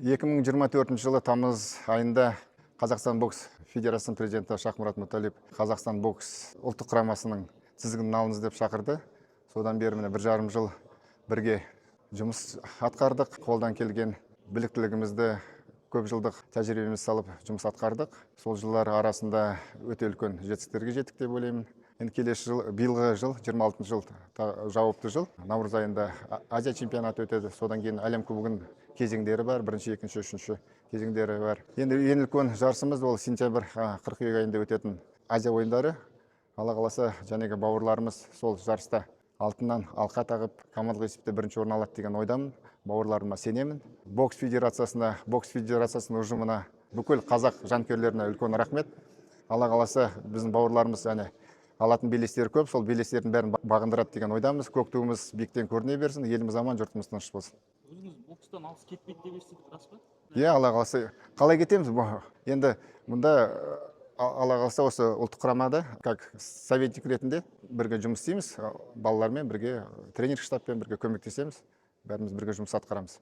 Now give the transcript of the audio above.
2024 жылы тамыз айында Қазақстан бокс федерациясының президенті Шахмұрат Муталип Қазақстан бокс ұлттық құрамасының тізгінін алыңыз деп шақырды. Содан бері, міне, 1,5 жыл бірге жұмыс атқардық. Қолдан келген біліктілігімізді, көп жылдық тәжірибемізді салып жұмыс атқардық. Сол жылдар арасында өте үлкен жетістіктерге жеттік деп ойлаймын. Енді келесі жыл, биылғы жыл, 26 жыл жауапты жыл. Наурыз айында Азия чемпионаты өтеді. Содан кейін Әлем кубогының кезеңдері бар, бірінші, екінші, үшінші кезеңдері бар. Енді ең үлкен жарысымыз ол сентябрь, қыркүйек айында өтетін Азия ойындары. Алла қаласа, жәнегі бауырларымыз сол жарыста алтыннан алқа тағып, командалық есепте бірінші орын алады деген ойдамын. Бауырларыма сенемін. Бокс федерациясына, бокс федерациясының ұжымына, бүкіл қазақ жанкүйерлеріне үлкен рахмет. Алла қаласа, біздің бауырларымыз әне алатын белестері көп, сол белестердің бәрін бағындырады деген ойдамыз. Көк туымыз биіктен көріне берсін, еліміз аман, жұртымыз тыныш болсын. Өзіңіз бокстан алыс кетпейді деп естідік, рас па? Иә, Алла қаласа. Қалай кетеміз? Енді мұнда Алла қаласа, осы ұлттық құрамада как советник ретінде бірге жұмыс істейміз, балалармен бірге, тренер штабпен бірге көмектесеміз, бәріміз бірге жұмыс атқарамыз.